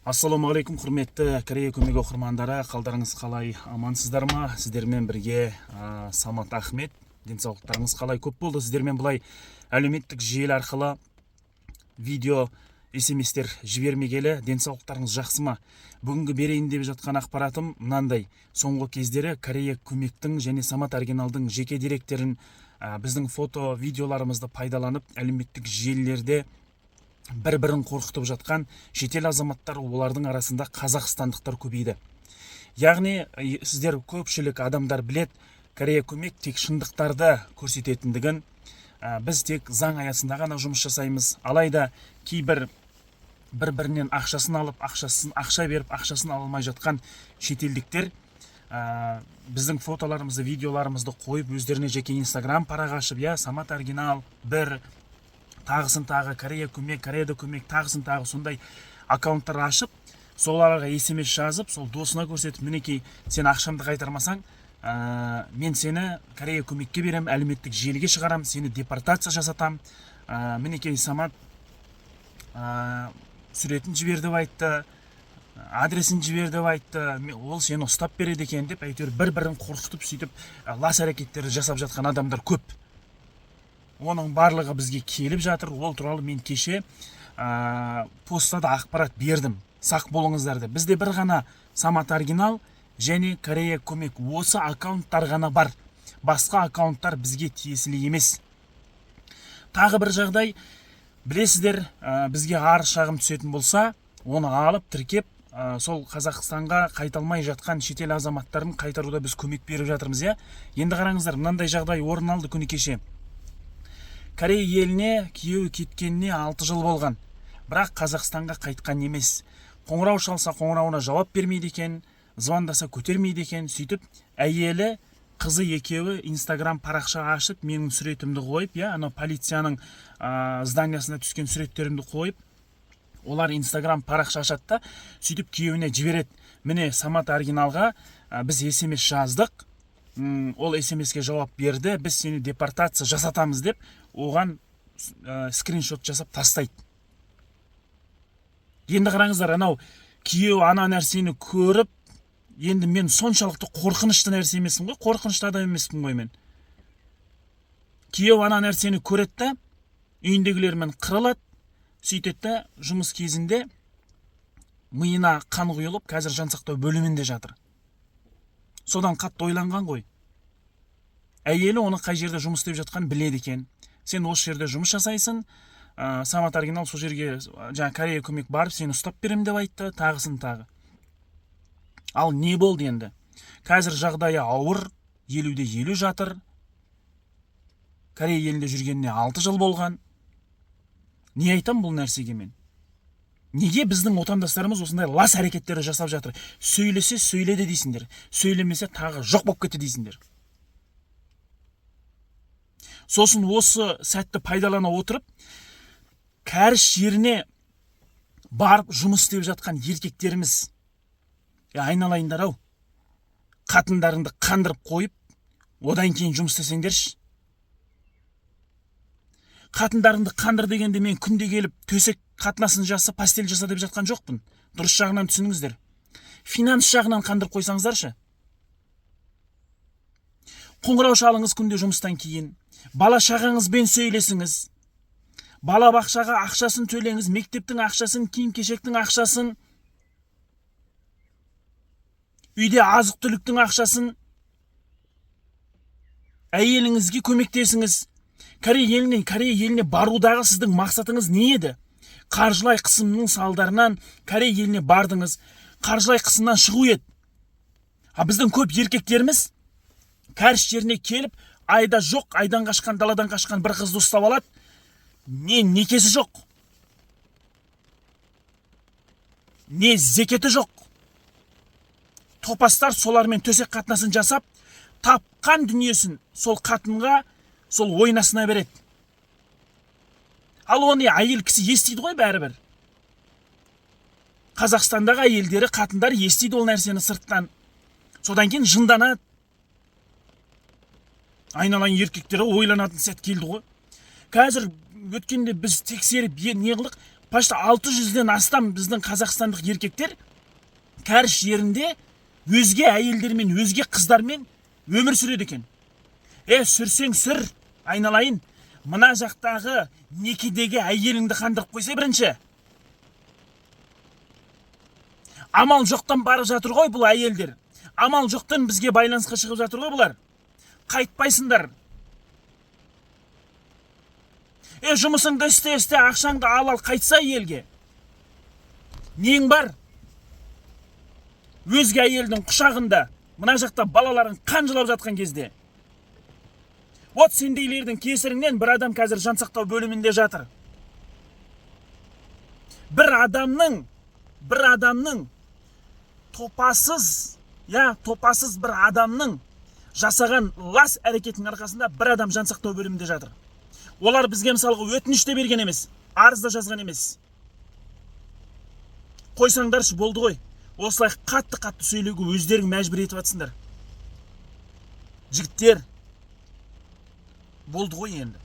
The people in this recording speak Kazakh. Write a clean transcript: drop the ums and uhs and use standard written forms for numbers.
Ассалаумағалейкум, құрметті Корея көмек оқырмандары, қалдарыңыз қалай, амансыздар ма? Сіздермен бірге Самат Ахмет. Денсаулықтарыңыз қалай? Көп болды сіздермен былай әлеуметтік желі арқылы видео, смстер жібермегелі. Денсаулықтарыңыз жақсы ма? Бүгінгі берейін деп жатқан ақпаратым мынандай. Соңғы кездері Корея көмектің және Самат Оригиналдың жеке деректерін, біздің фото, видеоларымызды пайдаланып, әлеуметтік желілерде бір-бірін қорқытып жатқан шетел азаматтары, олардың арасында қазақстандықтар көбейді. Яғни сіздер, көпшілік адамдар білет, Корея көмек тек шындықтарды көрсететіндігін, біз тек заң аясында ғана жұмыс жасаймыз. Алайда кейбір бір-бірінен ақшасын алып, ақшасын, ақша беріп, ақшасын ала алмай жатқан шетелдіктер біздің фотоларымызды, видеоларымызды қойып, өздеріне жеке Инстаграм парақ ашып, иә, Самат Оригинал бір, тағысын тағы, Корея көмек, Кореяда көмек, тағысын тағы сондай аккаунттар ашып, соларға смс жазып, сол досына көрсетіп: «Мінекей, сен ақшамды қайтармасаң, мен сені Корея көмекке беремін, әлеуметтік желіге шығарам, сені депортация жасатам, мінекей, Самат суретін жібер деп айтты, адресін жібер деп айтты, ол сені ұстап береді екен» деп, әйтеуір бір бірін қорқытып, сөйтіп лас әрекеттерді жасап жатқан адамдар көп. Оның барлығы бізге келіп жатыр. Ол туралы мен кеше постта да ақпарат бердім, сақ болыңыздар деп. Бізде бір ғана Самат Оригинал және Корея көмек, осы аккаунттар ғана бар, басқа аккаунттар бізге тиесілі емес. Тағы бір жағдай, білесіздер, бізге арыз, шағым түсетін болса, оны алып, тіркеп, сол Қазақстанға қайта алмай жатқан шетел азаматтарын қайтаруда біз көмек беріп жатырмыз, иә. Енді қараңыздар, мынандай жағдай орын алды күні кеше. Корея еліне күйеуі кеткеніне 6 жыл болған, бірақ Қазақстанға қайтқан емес. Қоңырау шалса, қоңырауына жауап бермейді екен, звондаса, көтермейді екен. Сөйтіп әйелі, қызы екеуі Инстаграм парақша ашып, менің суретімді қойып, иә, анау полицияның зданиясына түскен суреттерімді қойып, олар Инстаграм парақша ашады да, сөйтіп күйеуіне жібереді: «Міне, Самат Оригиналға біз смс жаздық, ол смске жауап берді, біз сені депортация жасатамыз» деп, оған скриншот жасап тастайды. Енді қараңыздар, анау күйеуі ана нәрсені көріп, енді мен соншалықты қорқынышты нәрсе емеспін ғой, қорқынышты адам емеспін ғой мен. Күйеуі ана нәрсені көреді да, үйіндегілермен қырылады. Сөйтеді да, жұмыс кезінде миына қан құйылып, қазір жансақтау бөлімінде жатыр. Содан қатты ойланған ғой. Әйелі оны қай жерде жұмыс істеп жатқанын біледі екен. «Сен осы жерде жұмыс жасайсың, Самат Оригинал сол жерге, жаңа Корея көмек барып, сені ұстап беремін деп айтты», тағысын тағы. Ал не болды енді? Қазір жағдайы ауыр, 50-де 50 жатыр. Корея елінде жүргеніне 6 жыл болған. Не айтам бұл нәрсеге мен? Неге біздің отандастарымыз осындай лас әрекеттерді жасап жатыр? Сөйлесе, сөйледі дейсіңдер, сөйлемесе, тағы жоқ болып кетті дейсіңдер. Сосын осы сәтті пайдалана отырып, кәріс жеріне барып жұмыс істеп жатқан еркектеріміз, е, айналайындар ау, қатындарыңды қандырып қойып, одан кейін жұмыс істесеңдерші. Қатындарыңды қандыр дегенде, мен күнде келіп төсек қатынасын жаса, постель жаса деп жатқан жоқпын. Дұрыс жағынан түсініңіздер. Финанс жағынан қандырып қойсаңыздаршы. Қоңырау шалыңыз күнде жұмыстан кейін, бала шағаңызбен сөйлесіңіз, бала бақшаға ақшасын төлеңіз, мектептің ақшасын, киім кешектің ақшасын, үйде азық түліктің ақшасын. Әйеліңізге көмектесіңіз. Корея еліне барудағы сіздің мақсатыңыз не еді? Қаржылай қысымның салдарынан Корея еліне бардыңыз, қаржылай қысымнан шығу еді. А біздің көп еркектеріміз кәріс жеріне келіп, айда жоқ, айдан қашқан, даладан қашқан бір қызды ұстап алады. Не некесі жоқ, не зекеті жоқ, топастар солармен төсек қатынасын жасап, тапқан дүниесін сол қатынға, сол ойнасына береді. Ал оны әйел кісі естиді ғой бәрібір. Қазақстандағы әйелдері, қатындар естиді ол нәрсені сырттан, содан кейін жынданады. Айналайын еркектер, ойланатын сәт келді ғой қазір. Өткенде біз тексеріп, не қылдық? Почти 600-ден астам біздің қазақстандық еркектер кәріс жерінде өзге әйелдермен, өзге қыздармен өмір сүреді екен. Е, сүрсең сүр, айналайын, мына жақтағы некедегі әйеліңді қандырып қойса бірінші. Амал жоқтан барып жатыр ғой бұл әйелдер. Амал жоқтан бізге байланысқа шығып жатыр ғой бұлар. Қайтпайсыңдар. Е, жұмысыңды істе, істе, ақшаңды ал, ал, қайтса елге. Нең бар? Өзге әйелдің құшағында, мына жақта балаларың қан жылап жатқан кезде. Вот сендейлердің кесірінен бір адам қазір жансақтау бөлімінде жатыр. Бір адамның топасыз, я, топасыз бір адамның жасаған лас әрекетінің арқасында бір адам жансақтау бөлімінде жатыр. Олар бізге, мысалға, өтініш те берген емес, арыз да жазған емес. Қойсаңдаршы, болды ғой. Осылай қатты-қатты сөйлеуге өздерің мәжбүр етіп жатсыңдар. Жігіттер, болды ғой енді.